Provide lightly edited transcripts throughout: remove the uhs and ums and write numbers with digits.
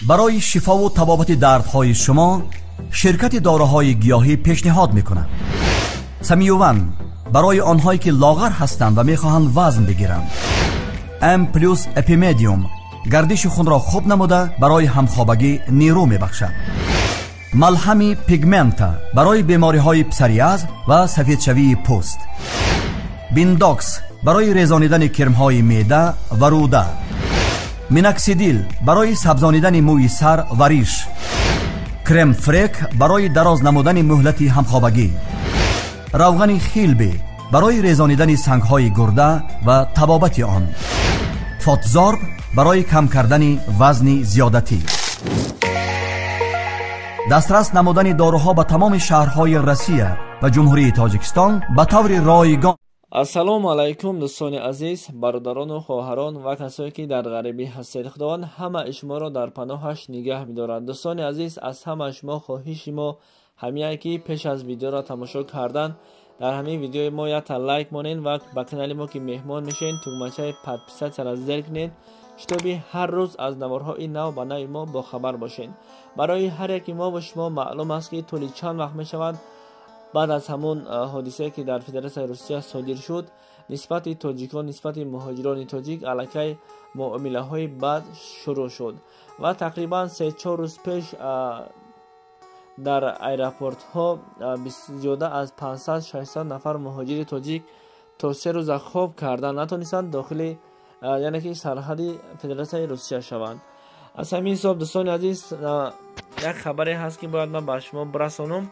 Барои шифову табобати дардҳои шумо ширкати доруҳои гиёҳӣ пешниҳод мекунад. Самиюван барои онҳое ки лоғар ҳастанд ва мехоҳанд вазн бигиранд. М плюс Эпимедиум гардиши хунро хуб намуда, барои ҳамхобагӣ нерӯ мебахшад. Малҳами Пигмента барои бемориҳои псориаз ва сафедшавии пӯст. Биндокс барои резонидани кирмҳои меъда ва рӯда. Миноксидил барои сабзонидани мӯи сар ва риш. Крем Фрек барои дароз намудани муҳлати ҳамхобагӣ. Равғани Хилби барои резонидани сангҳои гурда ва табобати он. Фотзорб барои кам кардани вазни зиёдатӣ. Дастрас намудани доруҳо ба тамоми шаҳрҳои Россия ва Ҷумҳурии Тоҷикистон ба таври ройгон. Ассалому алайкум, дӯстони азиз, бародарону хоҳарон ва касое ки дар ғарибӣ ҳастед. Худованд ҳамаи шуморо дар паноҳаш нигаҳ бидорад. Дӯстони азиз, аз ҳамаи шумо хоҳиши мо ҳамияе ки пеш аз видеоро тамошо кардан дар ҳамин видеои мо якта лайк монед ва ба канали мо ки меҳмон мешавед, тугмачаи подписаться ра зер кунед, шитоби ҳар рӯз аз наворҳои нав ба нави мо бохабар бошед. Барои ҳар яки мо ва шумо маълум аст, ки тӯли чанд вақт мешавад, баъд аз ҳамун ҳодисае ки дар Федератсияи Русия содир шуд, нисбати тоҷикон, нисбати муҳоҷирони тоҷик аллакай муомилаҳои бад шурӯъ шуд ва тақрибан 3-4 рӯз пеш дар аэропортҳо зиёда аз 500-600 нафар муҳоҷири тоҷик то 3 рӯза хоб карда натонистанд дохили, яъне ки сарҳади Федератсияи Русия шаванд. Аз ҳамин ҳисоб, дӯстони азиз, як хабаре ҳаст, ки бояд ман ба шумо бирасонам.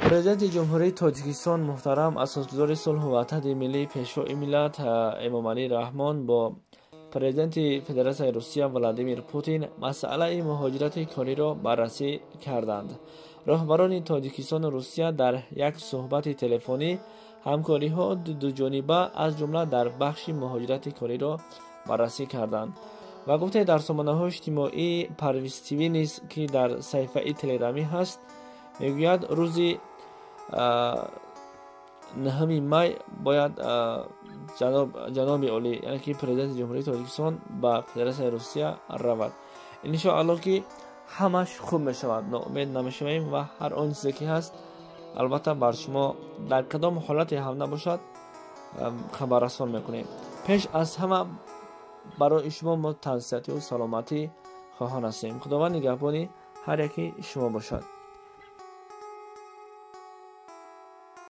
Президенти Ҷумҳурии Тоҷикистон муҳтарам, асосгузори сулҳу ваҳдати миллӣ, Пешвои миллат Эмомалӣ Раҳмон бо президенти Федератсияи Русия Владимир Путин масъалаи муҳоҷирати кориро баррасӣ карданд. Роҳбарони Тоҷикистону Русия дар як суҳбати телефонӣ ҳамкориҳо дуҷониба, аз ҷумла дар бахши муҳоҷирати кориро баррасӣ карданд. Ва гуфте дар сомонаҳои иҷтимоии Парвиз ТВ низ, ки дар саҳифаи телеграмӣ ҳаст, мегӯяд, рӯзи 9 май бояд ҷаноби олӣ, яъне ки президенти Ҷумҳурии Тоҷикистон, ба Федератсияи Русия равад. Иншоалло, ки ҳамаш хуб мешавад, ноумед намешавем ва ҳар он чизе ки ҳаст, албатта, бар шумо дар кадом ҳолате ҳам набошад, хабаррасон мекунем. Пеш аз ҳама барои шумо мо тансиҳатию саломатӣ хоҳон ҳастем. Худованд нигаҳбони ҳар яки шумо бошад.